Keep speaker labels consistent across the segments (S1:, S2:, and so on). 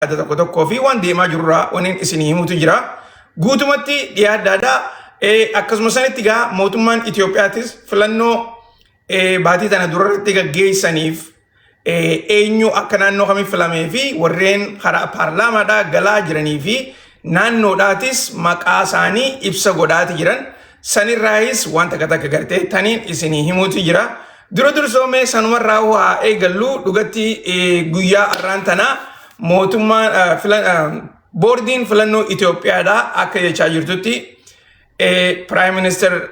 S1: Yaada tokko tokkoo fi waan deemaa jirurraa waniin isinii himutu jira. Guutumatti dhiyaaddaadha. Akkasuma sanitti gaa mootummaan Itiyoophiyaatis filannoo baatii tana durarratti gaggeessaniif eenyu akka naannoo kamii filamee fi warreen karaa paarlaamaadhaa galaa jiranii fi naannoodhaatis maqaa isaanii ibsa godhaati jiran. Sanirraayis waan takka takka gartee taniin isinii himuutu jira. Dura dursoo mee sanumarraa haa eegallu. Dhugatti guyyaa har'aan tanaa mootummaan boordiin filannoo Itoophiyaadhaa akka jechaa jirtutti Prime Minister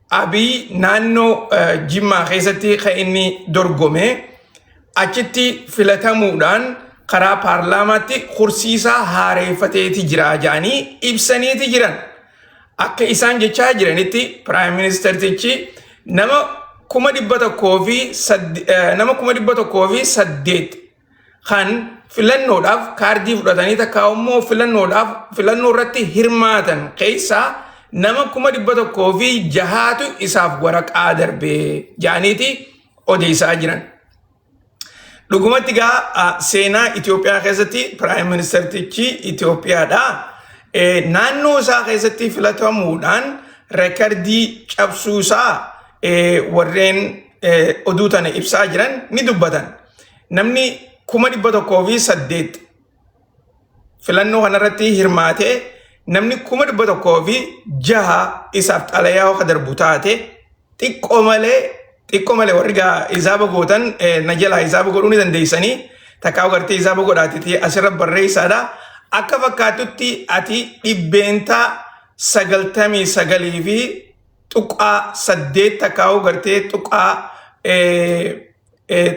S1: Abiy naannoo Jimmaa keessatti kan inni dorgome achitti filatamuudhaan karaa paarlaamaatti kursiisaa haareeffateeti jira jedhanii ibsaniiti jiran. Akka isaan jechaa jiranitti Prime Ministertichi nama 108,000 kan filannoodhaaf kaardii fudhatanii takka immoo filannoodhaaf filannoo irratti hirmaatan keessaa nama 106,000tu isaaf waraqaa darbee jedhaniiti odeessaa jiran. Dhugumatti gaa seenaa Itoophiyaa keessatti Prime Ministertichi Itoophiyaadha. Naannoo isaa keessatti filatamuudhaan rekardii cabsuu isaa warreen oduu tana ibsaa jiran ni dubbatan. Namni 108,000 filannoo kanarratti hirmaatee namni 106,000 isaaf xalayaa akka darbu taate, xiqqoo malee, xiqqoo malee, warri gaa hisaaba gootan na jalaa hisaaba godhuu ni dandeessanii, takkaa gartee hisaaba godhaatiti asirra barreessaadha. Akka fakkaatutti ati 99.8 takkaa gartee tuqaa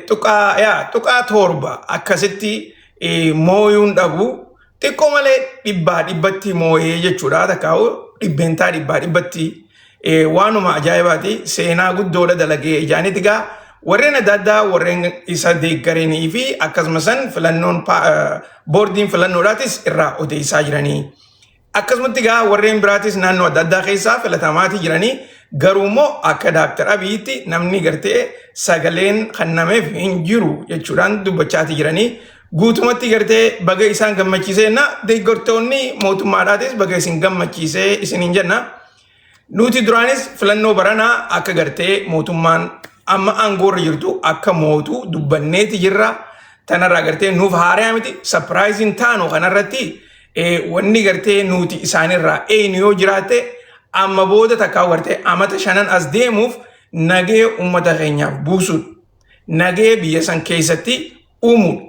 S1: tuqaa yaa tuqaa 7 akkasitti mooyuun dhabu, xiqqoo malee dhibbaa dhibbatti mooyee jechuudha, takkaa 100% waanuma ajaa'ibaati, seenaa guddoodha dalagee ijaanitti gaa warreen adda addaa warreen isa deeggaranii fi akkasuma san filannoon boordiin filannoodhaatis irraa odeessaa jiranii. Akkasumatti gaa warreen biraatis naannoo adda addaa keessaa filatamaatii jiranii, garuu immoo akka Daaktar Abiyyitti namni gartee sagaleen kennameef hin jiru jechuudhaan dubbachaati jiranii. Guutumatti gartee baga isaan gammachiisee na deeggartoonni mootummaadhaatis baga isin gammachiisee isiniin jenna. Nuti duraanis filannoo baranaa akka gartee mootummaan amma aangoorra jirtu akka mootu dubbanneeti jirra. Tanarraa gartee nuuf haaraa miti, surpriseiin taanu kanarratti wanni gartee nuti isaanirraa eenyu yoo jiraatte amma booda takkaa gartee amata 5n as deemuuf nagee uummata keenyaaf buusuudha. Nagee biyya san keessatti uumuudha.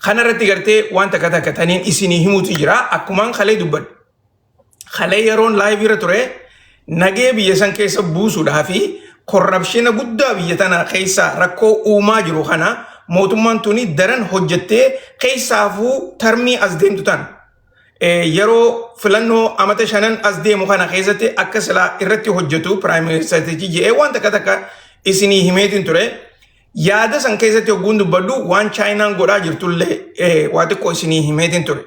S1: Kanarratti gartee waan takka takka taniin isinii himuutu jira, akkumaan kalee dubbadhu. Kalee yeroon live irra ture nagee biyya san keessa buusuudhaa fi corruption guddaa biyya tana keessa rakkoo uumaa jiru kana mootummaan tuni daran hojjettee keessaafuu termii as deemtu tana. Yeroo filannoo amata 5n as deemu kana keessatti akka silaa irratti hojjetu Prime Ministertichi jedhee waan takka takka isinii himeetiin ture. Yaada san keessatti hogguun dubbadhu waan Chaayinaan godhaa jirtullee waa xiqqoo isinii himeetiin ture.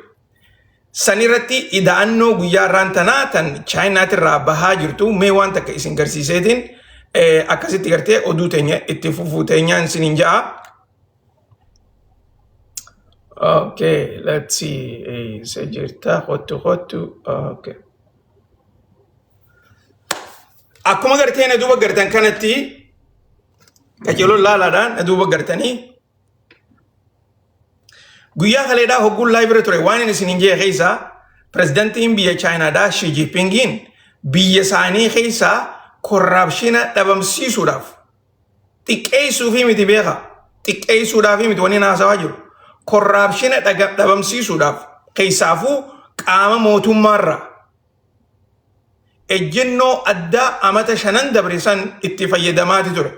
S1: Sanirratti ida'annoo guyyaa irraan tanaa tan Chaayinaatirraa bahaa jirtu mee waan takka isin garsiiseetiin akkasitti gartee oduu teenya itti fufuu teenyaan isiniin ja'a. Okay, let's see. Isa jirta, kottu kottu. Okay. Akkuma gartee na duuba gartan kanatti qajeelon laalaadhaan na duuba gartanii guyyaa kaleedhaa hogguun live irra ture waan inni isiniin jee keessaa pirezidantiin biyya Chaayinaadhaa Xi Jinpingiin biyya isaanii keessaa corruption dhabamsiisuudhaaf, xiqqeessuufii miti beeka, xiqqeessuudhaafii miti wanni haasawaa jiru, corruption dhabamsiisuudhaaf keessaafuu qaama mootummaarraa ejjennoo addaa amata 5n dabre san itti fayyadamaati ture.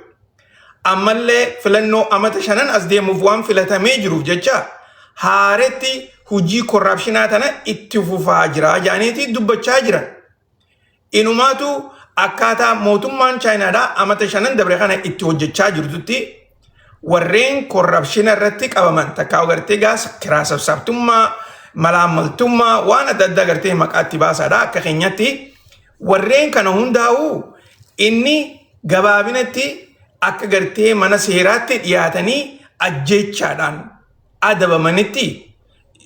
S1: Ammallee filannoo amata 5n as deemuuf waan filatamee jiruuf jecha haaretti hojii corruptionaa tana itti fufaa jira jedhaniiti dubbachaa jiran. Inumaatu akkaataa mootummaan Chaayinaadhaa amata 5n dabre kana itti hojjechaa jirtutti warreen corruption irratti qabaman takkaa gartee gaas kiraa sassaabtummaa, malaammaltummaa, waan adda addaa gartee maqaatti baasaadha akka keenyatti warreen kana hundaa'u inni gabaabinatti akka gartee mana seeraatti dhiyaatanii ajjeechaadhaan adabamanitti.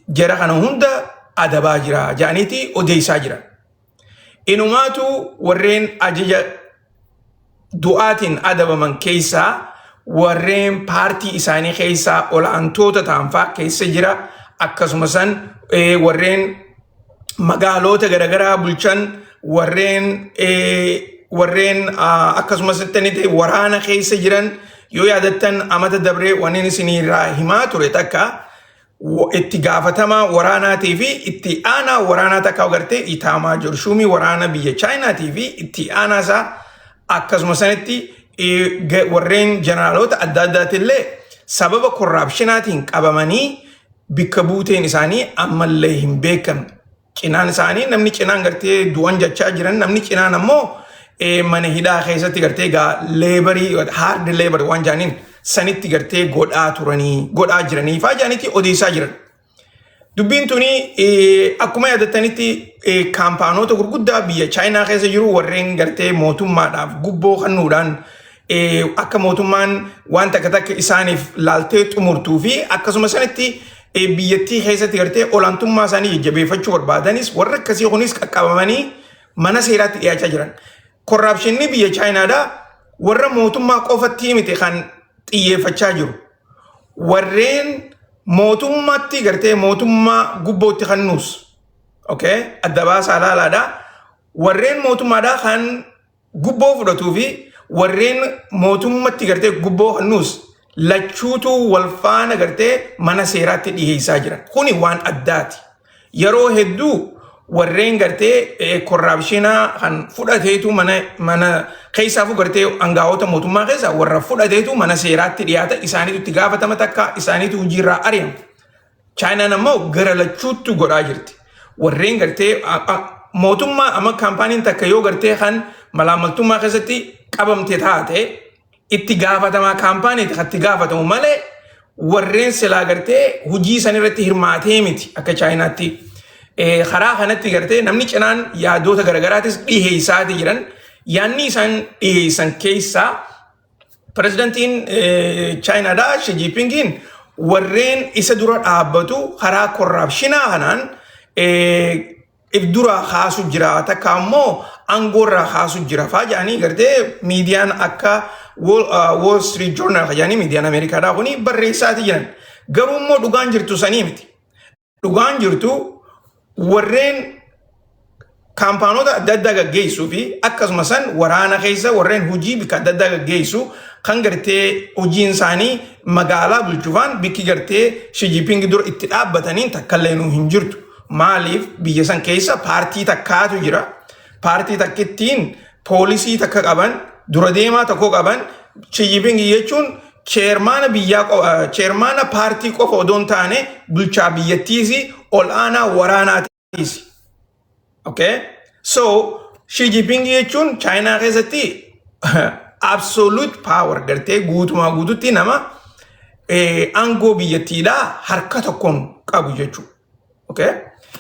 S1: jara kana hunda adabaa jira jedhaniiti odeessaa jiran. Inumaatu warreen ajaja du'aatiin adabaman keessaa warreen paartii isaanii keessaa ol'aantoota ta'an fa'aa keessa jira. Akkasuma san warreen magaalota garaagaraa bulchan, warreen akkasumas itti waraana keessa jiran. Yoo yaadattan, amata dabree wanneen isinirraa himaa ture takka, itti gaafatamaa waraanaatii fi itti aanaa waraanaa takka agartee itaamaajor shuumii waraana biyya Chaayinaatii fi itti aanaa isaa, akkasuma sanitti warreen jeneraalota adda addaatillee sababa corruptionaatiin qabamanii bikka buuteen isaanii ammallee hin beekamne. Cinaan isaanii namni cinaan gartee du'an jechaa jiran, namni cinaan ammoo mana hidhaa keessatti gartee gaa laborii, hard labor waan jaaniin sanitti gartee godhaa turanii, godhaa jiranii faa jaanitti odeessaa jiran. Dubbiin tuni akkuma yaadattanitti kaampaanoota gurguddaa biyya Chaayinaa keessa jiru, warreen gartee mootummaadhaaf gubboo kennuudhaan akka mootummaan waan takka takka isaaniif laaltee xumurtuu fi akkasuma sanitti biyyattii keessatti gartee olaantummaa isaanii jajjabeeffachuu barbaadanis, warra akkasii kunis qaqqabamanii mana seeraatti dhiyaachaa jiran. Corruptionni biyya Chaayinaadhaa warra mootummaa qofatti miti kan xiyyeeffachaa jiru. Warreen mootummaatti gartee mootummaa gubbootti kennuus, okay, adda baasaa laalaadha. Warreen mootummaadhaa kan gubboo fudhatuu fi warreen mootummatti gartee gubboo kennuus lachuutu wal faana gartee mana seeraatti dhiyeessaa jiran. Kuni waan addaati. Yeroo hedduu warreen gartee corruptionaa kan fudhateetu mana keessaafuu gartee aangaa'ota mootummaa keessa warra fudhateetu mana seeraatti dhiyaata, isaaniitu itti gaafatama, takka isaaniitu hojiirraa ari'ama. Chaayinaan ammoo gara lachuuttu godhaa jirti. Warreen gartee mootummaa, amma kaampaaniin takka yoo gartee kan malaamaltummaa keessatti qabamte taate, itti gaafatamaa kaampaaniiti kan itti gaafatamu malee warreen silaa gartee hojii san irratti hirmaatee miti akka Chaayinaatti. Karaa kanatti gartee namni cinaan yaadota garaagaraatis dhiheessaati jiran. Yaadni isaan dhiheessan keessaa pirezidantiin Chaayinaadhaa Xi Jinpingiin warreen isa dura dhaabbatu karaa corruptionaa kanaan if dura kaasu jira, takka ammoo aangoo irraa kaasu jira faa jedhanii gartee miidiyaan akka Wall Street Journal jedhanii miidiyaan Ameerikaadhaa kuni barreessaati jiran. Garuu immoo dhugaan jirtu sanii miti. Dhugaan jirtu warreen kaampaanota adda addaa gaggeessuu fi akkasuma san waraana keessa warreen hojii bikka adda addaa gaggeessu kan gartee hojiin isaanii magaalaa bulchufaan bikki gartee Xi Jinping dura itti dhaabbataniin takkallee nuu hin jirtu. Maaliif? Biyya san keessa paartii takkaatu jira. Paartii takkittiin poolisii takka qaban, dura deemaa tokko qaban. Xi Jinping jechuun chairmana biyyaa, chairmana paartii qofa odoo hin taane bulchaa biyyattiis, ol aanaa waraanaatiis. Okay? So, Xi Jinping jechuun Chaayinaa keessatti absolute power, gartee guutumaa guututti nama aangoo biyyattiidhaa harka tokkoon qabu jechuudha. Okay?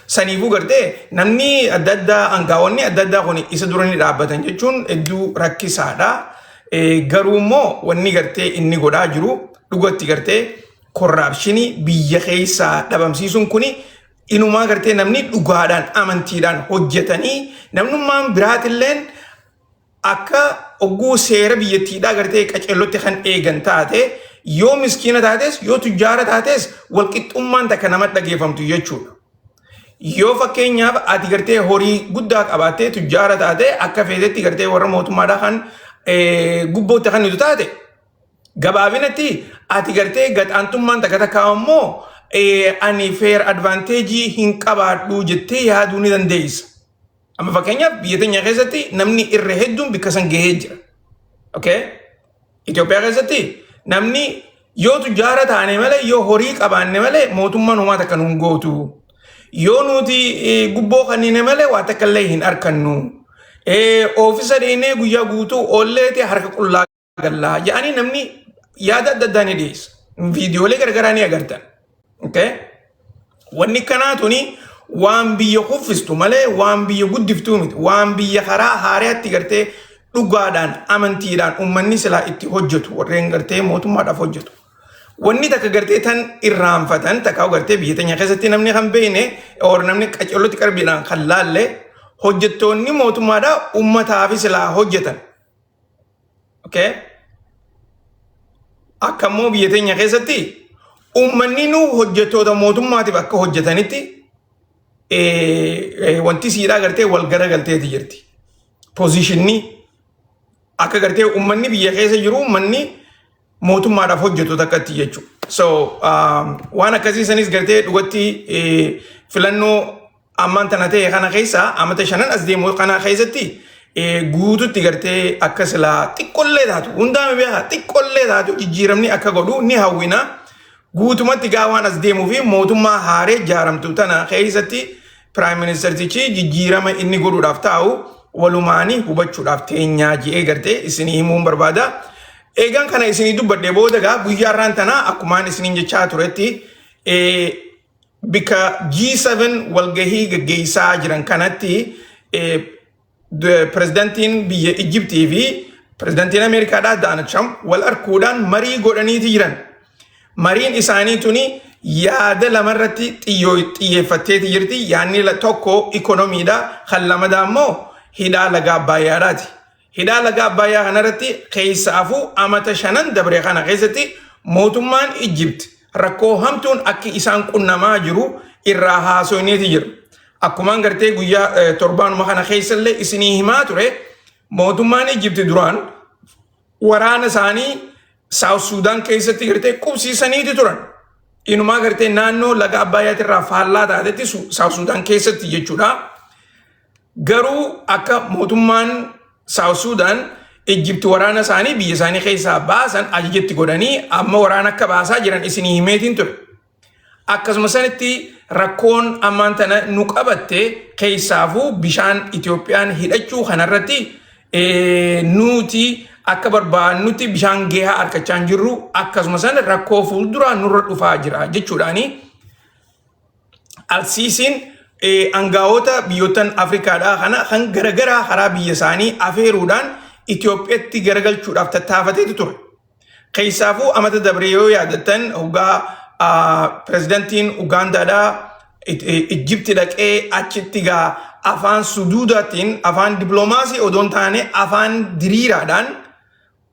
S1: Saniifuu gartee namni adda addaa, aangaa'onni adda addaa kun isa dura ni dhaabbatan jechuun hedduu rakkisaadha. Garuu immoo wanni gartee inni godhaa jiru dhugatti gartee corruptionii biyya keessaa dhabamsiisuun kuni inumaa gartee namni dhugaadhaan amantiidhaan hojjetanii namnummaan biraatilleen akka ogguu seera biyyattiidhaa gartee qaceellotti kan eegan taate, yoo miskiina taates yoo tujjaara taates walqixxummaan takka nama dhageeffamtu jechuudha. Yoo fakkeenyaaf ati gartee horii guddaa qabaattee tujjaara taate, akka feetetti gartee warra mootummaadhaa kan gubbootti kan nuti taate, gabaabinatti ati gartee gaxaantummaan takka takka ammoo ani fair advantage hin qabaadhu jettee yaaduu ni dandeessa. Amma fakkeenyaaf biyya teenya keessatti namni irra hedduun bikka san gahee jira. Okay? Itoophiyaa keessatti namni yoo tujjaara taane malee, yoo horii qabaanne malee mootummaan homaa takka nuun gootu. Yoo nuti gubboo kannine malee waa takka illee hin arkannu. Oofisa deemnee guyyaa guutuu oolleeti harka qullaa gallaa jedhanii namni yaada adda addaa ni dhiyeessa. Viidiyoolee garagaraa ni agartan. Okay? Wanni kanaa tuni waan biyya kuffistu malee waan biyya guddiftuu miti. Waan biyya karaa haaraatti gartee dhugaadhaan amantiidhaan uummanni silaa itti hojjetu, warreen gartee mootummaadhaaf hojjetu. Wanni takka gartee tan irraanfatan takka gartee biyya teenya keessatti namni kan beekne or namni qacellotti qarbiidhaan kan laalle, hojjettoonni mootummaadhaa uummataaf silaa hojjetan. Okay? Akka immoo biyya teenya keessatti uummanni nu hojjettoota mootummaatiif akka hojjetanitti wanti siidhaa gartee wal garagalteeti jirti. Position ni akka gartee uummanni biyya keessa jiru uummanni mootummaadhaaf hojjetu takkatti jechuudha. So waan akkasii sanis gartee dhugatti filannoo ammaan tana ta'e kana keessa amata 5n as deemu kana keessatti guututti gartee akka silaa xiqqollee taatu, hundaame beekaa, xiqqollee taatu jijjiiramni akka godhu ni hawwina. Guutumatti gaa waan as deemuu fi mootummaa haaree ijaaramtu tana keessatti prime minister tichi jijjiirama inni godhuudhaaf taa'u walumaanii hubachuudhaaf teenyaa ji'ee gartee isinii himuun barbaada. Eegaan kana isinii dubbadhee booda gaa guyyaa irraan tanaa akkumaan isiniin jechaa turetti bikka G7 walgahii gaggeessaa jiran kanatti pirezidantiin biyya Ijiptii fi pirezidantiin Ameerikaadhaa Donald Trump wal arkuudhaan marii godhaniiti jiran. Mariin isaanii tuni yaada lamarratti xiyyeeffatteeti jirti. Yaadni tokko ikonomiidha. Kan lamadaa immoo hidhaa laga Abbaayyaadhaati. Hidhaa laga Abbaayyaa kanarratti keessaafuu amata 5n dabre kana keessatti mootummaan Ijipt rakkoo hamtuun akka isaan qunnamaa jiru irraa haasoineeti jira. Akkumaan gartee guyyaa torbaanuma kana keessallee isinii himaa ture, mootummaan Ijipti duraan waraana isaanii South Sudan keessatti gartee qubsiisaniiti turan. Inumaa gartee naannoo laga Abbaayyaati irraa faallaa taatetti South Sudan keessatti jechuudha. Garuu akka mootummaan South Sudan Ijipti waraana isaanii biyya isaanii keessaa baasan ajajatti godhanii amma waraana akka baasaa jiran isinii himeetiin ture. Akkasuma sanitti rakkoon ammaan tana nu qabatte, keessaafuu bishaan Itoophiyaan hidhachuu kanarratti nuti akka barbaannutti bishaan gahaa argachaa hin jirru, akkasuma sana rakkoo fuulduraa nurra dhufaa jira jechuudhaani. Alsiisiin angaa'ota biyyoottan Afrikaadhaa kana kan garagaraa karaa biyya isaanii afeeruudhaan Itoophiyaatti garagalchuudhaaf tattaafateetu ture. Keessaafuu amata dabre yoo yaadattan, hoggaa pirezidantiin Ugaandaadhaa Ijipti dhaqee achitti gaa afaan suduudaatiin, afaan dippiloomaasii odoo hin taane afaan diriiraadhaan,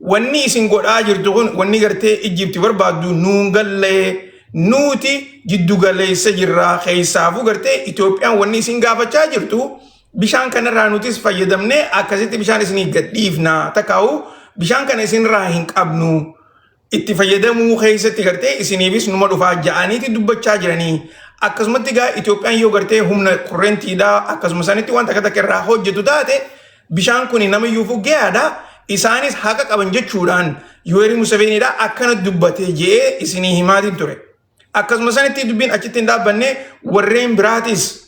S1: wanni isin godhaa jirtu kun, wanni gartee Ijipti barbaaddu nuun gallee, nuti jiddu galeessa jirra, keessaafuu gartee Itoophiyaan wanni isin gaafachaa jirtu bishaan kanarraa nutis fayyadamnee akkasitti bishaan isinii gadhiifna, takkaa'u bishaan kana isinirraa hin qabnu, itti fayyadamuu keessatti gartee isiniifis numa dhufaa ja'aniiti dubbachaa jiranii. Akkasumatti gaa Itoophiyaan yoo gartee humna kurrentiidhaa akkasuma sanitti waan takka takka irraa hojjetu taate, bishaan kun nama iyyuufuu gahaadha. Isaanis haqa qaban jechuudhaan Yuweerii Museveeniidha akkana dubbatee je'ee isinii himaatiin ture. Akkasuma sanitti dubbiin achitti hin dhaabbanne, warreen biraatis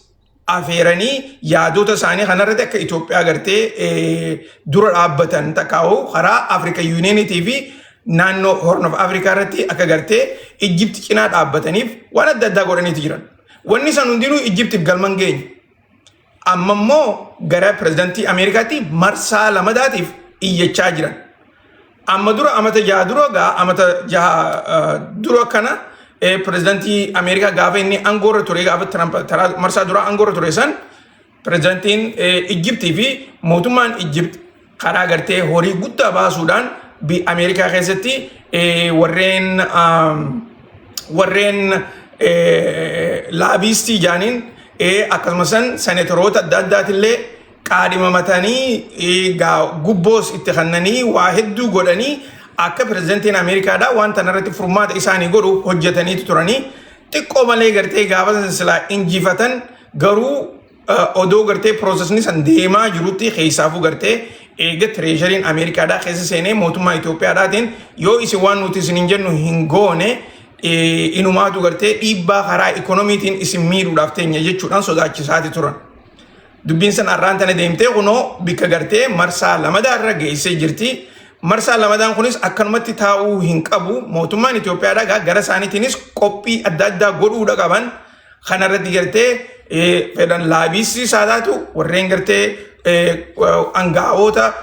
S1: afeeranii yaadota isaanii kanarratti akka Itoophiyaa gartee dura dhaabbatan, takkaa'u karaa Africa Union iitii fi naannoo Horn of Africa irratti akka gartee Ijipti cinaa dhaabbataniif waan adda addaa godhaniiti jiran. Wanni san hundinuu Ijiptiif galman geenye. Amma immoo gara pirezidantii Ameerikaatti marsaa lamadaatiif iyyachaa jiran. Amma dura amata 6 dura gaa amata 6 dura kana pirezidantii Ameerikaa gaafa inni aangoorra ture, gaafa Trump marsaa dura aangoorra ture san, pirezidantiin Ijiptii fi mootummaan Ijipt karaa gartee horii guddaa baasuudhaan Ameerikaa keessatti warreen lobbyist ii jaaniin, akkasumas senatoroota adda addaatillee qaadhimamatanii gubboos itti kennanii waa hedduu godhanii akka pirezidantiin Ameerikaadhaa waan tanarratti furmaata isaanii godhu hojjetaniitu turanii. Xiqqoo malee gartee gaafa san silaa injifatan, garuu odoo gartee process ni san deemaa jirutti, keessaafuu gartee eega Treasury n Ameerikaadhaa keessa seenee mootummaa Itoophiyaadhaatiin yoo isin waan nuti isin hin jennu hin goone, inumaatu gartee dhiibbaa karaa ikonomiitiin isin miidhuudhaaf teenya jechuudhaan sodaachisaati turan. Dubbiin san har'aan tana deemtee kunoo bikka gartee marsaa lamadaa irra geessee jirti. Marsaa lamadaan kunis akkanumatti taa'uu hin qabu. Mootummaan Itoophiyaadhaa gara isaaniitiinis qophii adda addaa godhuudha qaban. Kanarratti gartee fedhan lobbyist ii isaa taatu, warreen gartee angaa'oota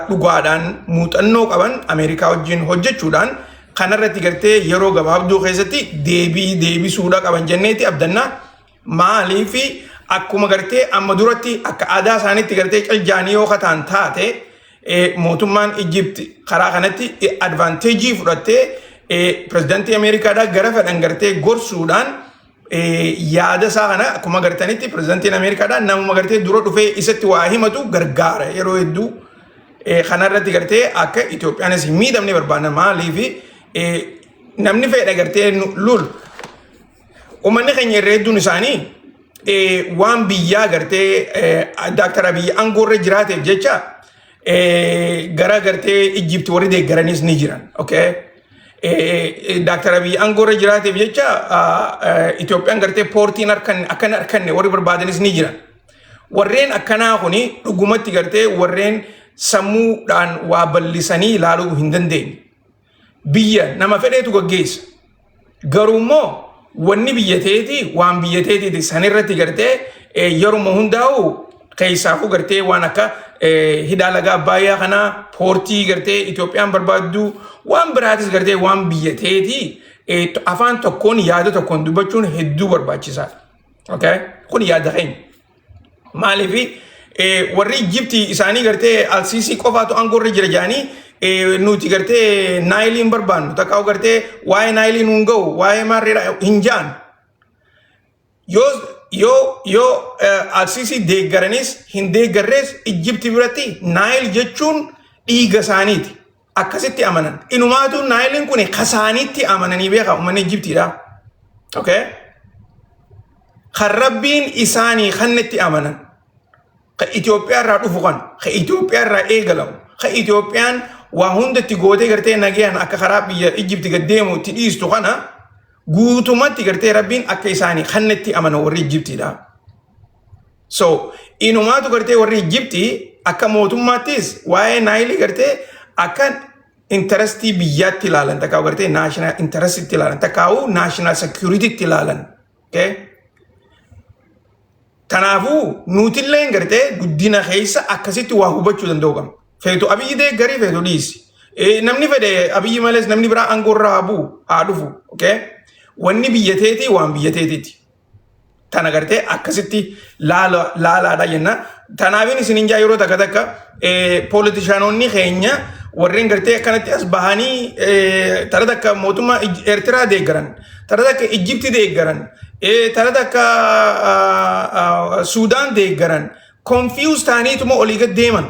S1: dhugaadhaan muuxannoo qaban Ameerikaa wajjin hojjechuudhaan Kanarratti gartee yeroo gabaabduu keessatti deebii deebisuudha qaban jenneeti abdannaa. Maaliif akkuma gartee amma duratti akka aadaa isaaniitti gartee caljaanii yoo kataan taate, mootummaan Ijipt karaa kanatti advantage fudhattee pirezidaantii Ameerikaadhaa gara fedhan gartee gorsuudhaan yaada isaa kana, akkuma gartanitti pirezidaantiin Ameerikaadhaa namuma gartee dura dhufee isatti waa himatu gargaara yeroo hedduu. Kanarratti gartee akka Itoophiyaanis hin miidhamne barbaadna. Maaliif namni fedha gartee lul uummanni keenya irra hedduun isaanii waan biyyaa gartee Daaktar Abiyyi aangoo irra jiraateef jecha gara gartee Ijipti warri deeggaranis ni jiran. Okay? Daaktar Abiyyi aangoo irra jiraateef jecha Itoophiyaan gartee poortiin akka hin harkanne warri barbaadanis ni jiran. Warreen akkanaa kuni dhugumatti gartee warreen sammuudhaan waa bal'isanii ilaaluu hin dandeenye. Biyya nama fedheetu gaggeessa. Garuu immoo wanni biyya teeti waan biyya teetiiti. Sanirratti gartee yeruma hundaa'u, keessaafuu gartee waan akka hidhaa laga Abbaayyaa kanaa, poortii gartee Itoophiyaan barbaaddu, waan biraatis gartee waan biyya teeti afaan tokkoon, yaada tokkoon dubbachuun hedduu barbaachisaadha. Okay? Kun yaada keenya. Maaliif warri Ijiptii isaanii gartee Alsiisii qofaatu aangoo irra jira jedhanii, nuti gartee Naayilii hin barbaannu, takka gartee waa'ee Naayilii nuun ga'u, waa'ee maarreedha hin ja'an. Yoo Alsiisii deeggaranis hin deeggarrees, Ijiptii biratti Naayil jechuun dhiiga isaaniiti. Akkasitti amanan. Inumaatu Naayiliin kun kasaaniitti amananii beeka uummanni Ijiptiidha. Okay? Kan Rabbiin isaanii kannetti amanan. Ka Itoophiyaa irraa dhufu kan, ka Itoophiyaa irraa eegalamu, ka Itoophiyaan waa hundatti gootee gartee nagayaan akka karaa biyya Ijipti gad deemu itti dhiistu kana guutumatti gartee Rabbiin akka isaanii kannetti amana warri Ijiptiidha. So inumaatu gartee warri Ijiptii akka mootummaattis waa'ee Naayilii gartee akka interestii biyyaatti ilaalan, takkaa'u gartee national interestitti ilaalan, takkaa'u national securitytti ilaalan. Okay? Kanaafuu nutillee gartee guddina keessa akkasitti waa hubachuu danda'u qabna. Feetu Abiyyi deeggarii, feetu dhiisi. Namni fedhe Abiyyi malees namni biraa aangoo irraa haa bu'u, haa dhufu. Okay? Wanni biyya teetii waan biyya teetiiti. Tana gartee akkasitti laalaadha jenna. Tanaafin isin hin jaa, yeroo takka takka pooletishaanonni keenya warreen gartee akkanatti as bahanii tara takka mootummaa Eertiraa deeggaran, tara takka Ijipti deeggaran, tara takka Suudaan deeggaran, confuse ta'aniituma olii gad deeman.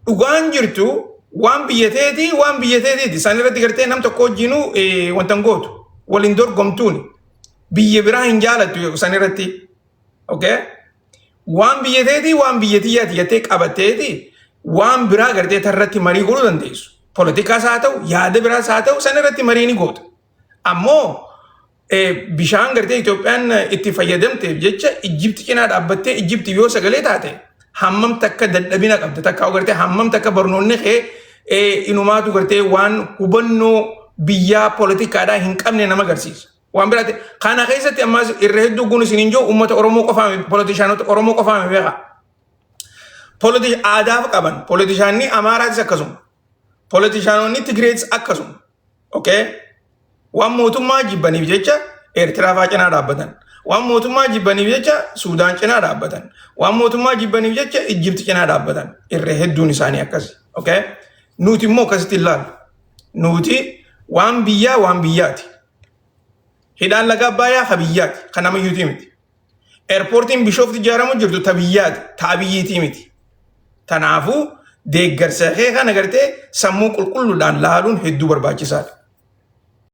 S1: Dhugaan jirtu waan biyya teetii waan biyya teetiiti. Isaan irratti gartee nam tokko wajjinuu wanta hin gootu. Waliin dorgomtuuni. Biyya biraa hin jaalattu isaan irratti. Okay? Waan biyya teetii waan biyya tiyyaati jettee qabatteeti waan biraa gartee tarratti marii godhuu dandeessu. Poolitikaas haa ta'u, yaada biraas haa ta'u, san irratti marii ni goota. Ammoo bishaan gartee Itoophiyaan itti fayyadamteef jecha Ijipti cinaa dhaabbattee Ijipti yoo sagalee taate, hammam takka dadhabina qabda, takka gartee hammam takka barnoonni kee inumaatu gartee waan hubannoo biyyaa poolitikaadhaa hin qabne nama agarsiisa. Waan biraati. Kana keessatti ammas irra hedduu kun isin hin jiru uummata Oromoo qofaa, polotishaanota Oromoo qofaa beeka. Aadaaf qaban polotishaanni Amaaraatis akkasuma. Polotishaanonni Tigireetis akkasuma. Okay? Waan mootummaa jibbaniif jecha Eertiraa fa'aa cinaa dhaabbatan. Waan mootummaa jibbaniif jecha Suudaan cinaa dhaabbatan. Waan mootummaa jibbaniif jecha Ijipti cinaa dhaabbatan. Irra hedduun isaanii akkasi. Okay? Nuti immoo akkasitti ilaalu. Nuti waan biyyaa waan biyyaati. Hidhaan laga Abbaayyaa ka biyyaati. Kan namayyuutii miti. Eerpoortiin Bishoofti ijaaramu jirtu ta biyyaati. Ta Abiyyiitii miti. Kanaafuu deeggarsa kee kana gartee sammuu qulqulluudhaan laaluun hedduu barbaachisaadha.